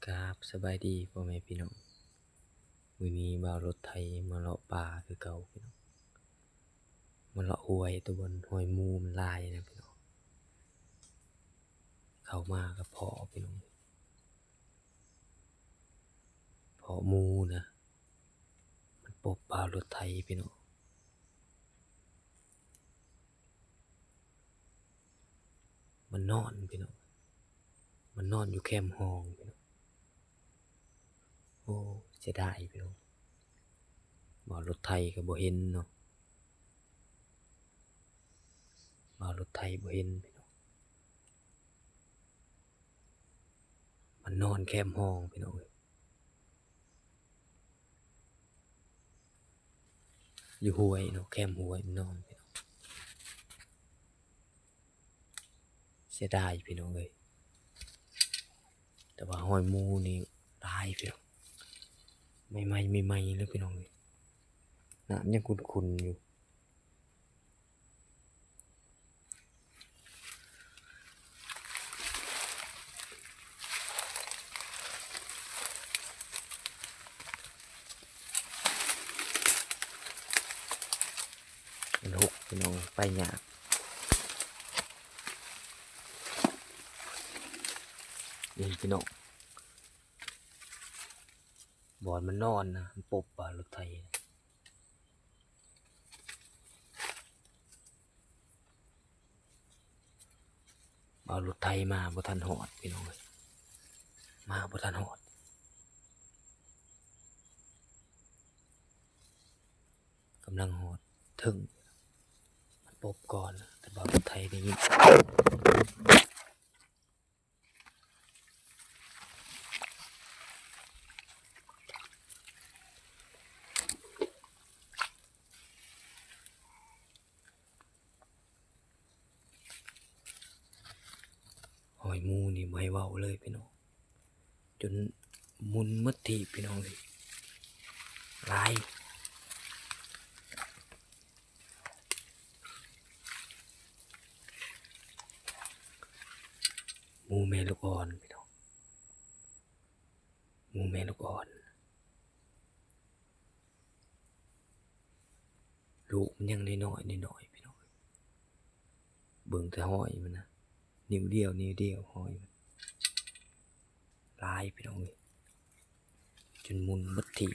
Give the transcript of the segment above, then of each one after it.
ກາບສະບາຍດີພໍ່ແມ່ພີ່ນ້ອງ, ມື້ນີ້ບ່າວລົດໄຖມາເລາະປ່າຄືເກົ່າພີ່ນ້ອງ, ມາເລາະຫ້ວຍ ແຕ່ບ່ອນຫ້ອຍໝູມັນຫຼາຍນະພີ່ນ້ອງ. ເຂົ້າມາກໍພໍ້ພີ່ນ້ອງ, ພໍ້ໝູນະ ມັນປົບບ່າວລົດໄຖພີ່ນ້ອງ. ມັນນອນພີ່ນ້ອງ, ມັນນອນຢູ່ແຄມຮ່ອງພີ່ນ້ອງ. ໂອ້ ເສຍດາຍພີ່ນ້ອງ, ບ່າວລົດໄຖກໍບໍ່ເຫັນເນາະ, ບ່າວລົດໄຖບໍ່ເຫັນພີ່ນ້ອງ. ມັນນອນແຄມຮ່ອງພີ່ນ້ອງເອີຍ, ຢູ່ຫ້ວຍເນາະ, ແຄມຫ້ວຍມັນນອນພີ່ນ້ອງ. ເສຍດາຍພີ່ນ້ອງເອີຍ, ແຕ່ວ່າຫ້ອຍໝູນີ້ຫຼາຍພີ່ນ້ອງ, ໃໝ່ໆ ໃໝ່ໆເລີຍພີ່ນ້ອງເອີຍ, ນ້ຳຍັງຂຸ່ນໆຢູ່. ມັນຫົກພີ່ນ້ອງ, ໄປຍາກ. ນີ້ພີ່ນ້ອງ, ບ່ອນມັນນອນນະ ມັນປົບບ່າວລົດໄຖ. ບ່າວລົດໄຖມາບໍ່ທັນຮອດພີ່ນ້ອງເອີຍ, ມາບໍ່ທັນຮອດ, ກຳລັງຮອດເທິງ, ມັນປົບກ່ອນ, ແຕ່ບ່າວລົດໄຖໄດ້ຍິນ. ຫ້ອຍໝູນີ້ບໍ່ໃຫ້ເວົ້າເລີຍພີ່ນ້ອງ, ຈົນໝຸ່ນໝົດທີ່ພີ່ນ້ອງເອີຍ, ຫຼາຍ. ໝູແມ່ລູກອ່ອນພີ່ນ້ອງ, ໝູແມ່ລູກອ່ອນ. ລູກມັນຍັງນ້ອຍໆ ນ້ອຍໆ ພີ່ນ້ອງ, ເບິ່ງແຕ່ຫ້ອຍມັນນະ, ນິ້ວດຽວ ນິ້ວດຽວ ຫ້ອຍມັນຫຼາຍພີ່ນ້ອງເອີຍ, ຈົນໝຸ່ນເບິດທີ່.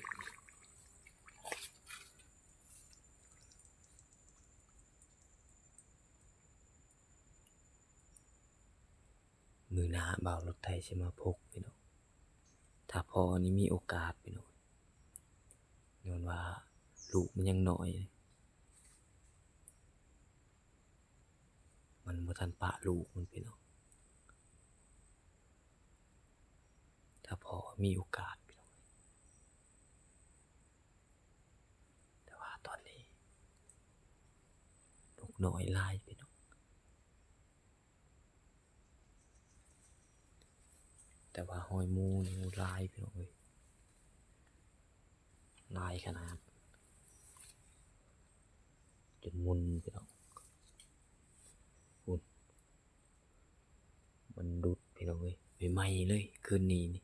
ມື້ໜ້າບ່າວລົດໄຖຊິມາພົກພີ່ນ້ອງ, ຖ້າພໍນີ້ມີໂອກາດພີ່ນ້ອງ, ຍ້ອນວ່າລູກມັນຍັງນ້ອຍ, ມັນບໍ່ທັນປະລູກມັນພີ່ນ້ອງ, ຖ້າພໍມີໂອກາດພີ່ນ້ອງ. ແຕ່ວ່າຕອນນີ້ນົກນ້ອຍຫຼາຍພີ່ນ້ອງ, ແຕ່ວ່າຫ້ອຍໝູນີ້ຫຼາຍພີ່ນ້ອງເອີຍ, ຫຼາຍຂະໜາດ ຈົນໝຸ່ນພີ່ນ້ອງ. ພຸ້ນ ມັນຫຼຸດພີ່ນ້ອງເອີຍ, ໃໝ່ໆ ເລີຍຄືນນີ້ນີ້,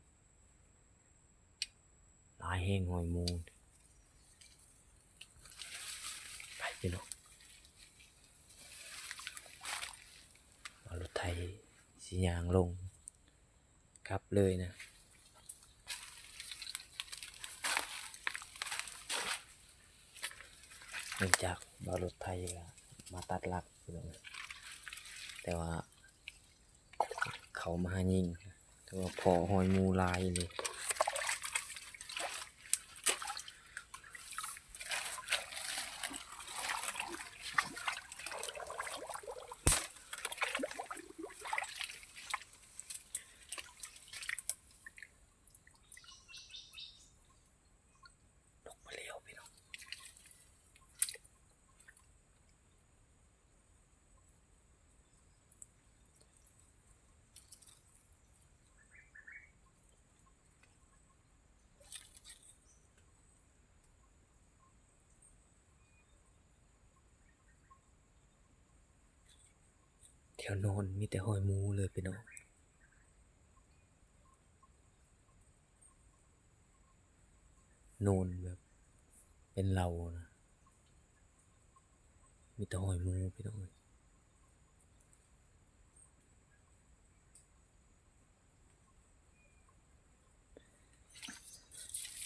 ຫຼາຍແຮງຫ້ອຍໝູ. ໄປພີ່ນ້ອງ, ເອົາລົດໄຖຊິຍ່າງລົງກັບເລີຍນະ, ເນື່ອງຈາກວ່າລົດໄຖມາຕັດຫຼັກພີ່ນ້ອງ, ແຕ່ວ່າ ເຂົ້າມາຫາຍິງ, ແຕ່ວ່າພໍ້ຫ້ອຍໝູຫຼາຍອີ່ຫຼີ. ນົກມາແລ້ວພີ່ນ້ອງ. ແຖວນອນມີແຕ່ຫ້ອຍໝູເລີຍພີ່ນ້ອງ. ໂນນແບບເປັນເຫຼົ່ານະ ມີແຕ່ຮອຍໝູພີ່ນ້ອງເອີຍ.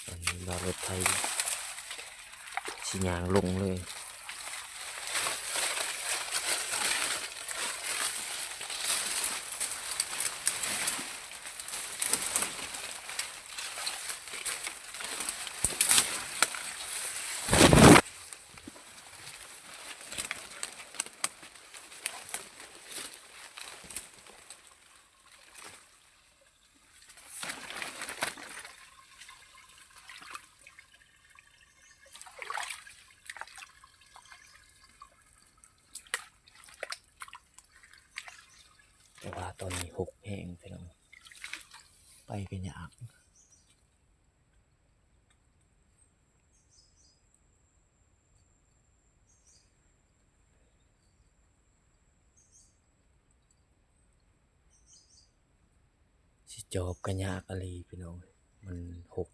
ຕອນນີ້ລາວລົດໄຖຊິຍ່າງລົງເລີຍ. ແຕ່ວ່າຕອນນີ້ຫົກແຮງພີ່ນ້ອງ ໄປກໍຍາກ. ຊິຈອບກະຍາກອີ່ຫຼີພີ່ນ້ອງ ມັນຫົກ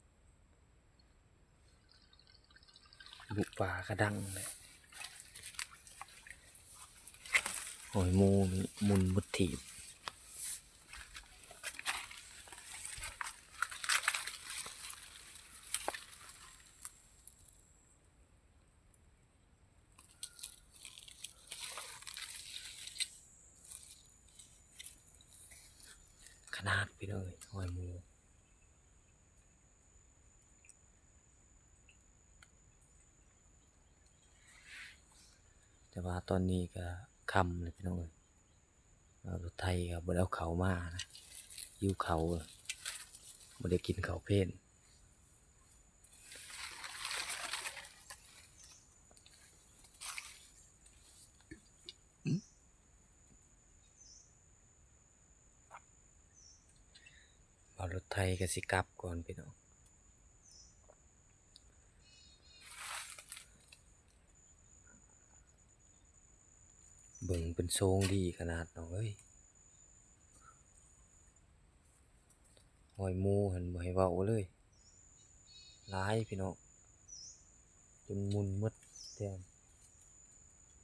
ບຸປ່າກະດັງເລີຍ. ໂອ້ຍ ໝູນີ້ໝຸ່ນໝົດທີບ. ຂະໜາດພີ່ນ້ອງເອີຍ ຮອຍໝູ. ແຕ່ວ່າຕອນນີ້ກະຄ່ຳແລ້ວພີ່ນ້ອງເອີຍ. ເອົາລົດໄຖກໍບໍ່ໄດ້ເອົາເຂົ້າມານະ ຫິວເຂົ້າ ບໍ່ໄດ້ກິນເຂົ້າເພນ. ເອົາລົດໄຖກໍຊິກັບກ່ອນພີ່ນ້ອງ. ເບິ່ງເປັນໂຊງດີຂະໜາດນ້ອງເອີຍ ຮອຍໝູຫັ້ນບໍ່ໃຫ້ເວົ້າເລີຍ ຫຼາຍພີ່ນ້ອງ ຈົນໝຸ່ນໝົດແຕ່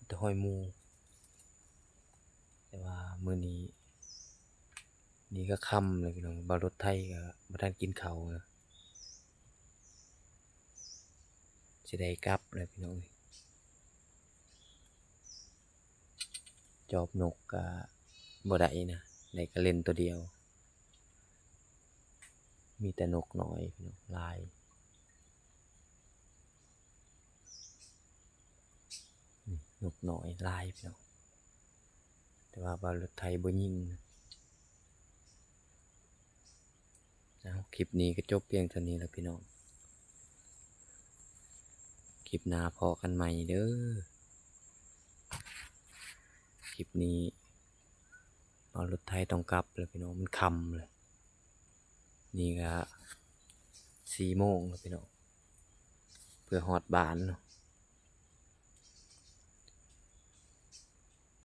ແຕ່ຮອຍໝູ. ແຕ່ວ່າມື້ນີ້ ນີ້ກໍຄ່ຳແລ້ວພີ່ນ້ອງ ບ່າວລົດໄຖກໍບໍ່ທັນກິນເຂົ້ານະ ຊິໄດ້ກັບແລ້ວພີ່ນ້ອງເອີຍ. ຈອບນົກກໍບໍ່ໄດ້ນະ ໄດ້ກະເລັນໂຕດຽວ ມີແຕ່ນົກນ້ອຍພີ່ນ້ອງ ຫຼາຍ. ນີ້ນົກນ້ອຍຫຼາຍພີ່ນ້ອງ ແຕ່ວ່າບ່າວລົດໄຖບໍ່ຍິງ. ເອົາ ຄລິບນີ້ກໍຈົບພຽງເທົ່ານີ້ລະພີ່ນ້ອງ ຄລິບໜ້າພໍ້ກັນໃໝ່ເດີ. ຄລິບນີ້ບ່າວລົດໄຖຕ້ອງກັບແລ້ວພີ່ນ້ອງ ມັນຄ່ຳແລ້ວ. ນີ້ກະສີ່ໂມງແລ້ວພີ່ນ້ອງ ເພື່ອຮອດບ້ານເນາະ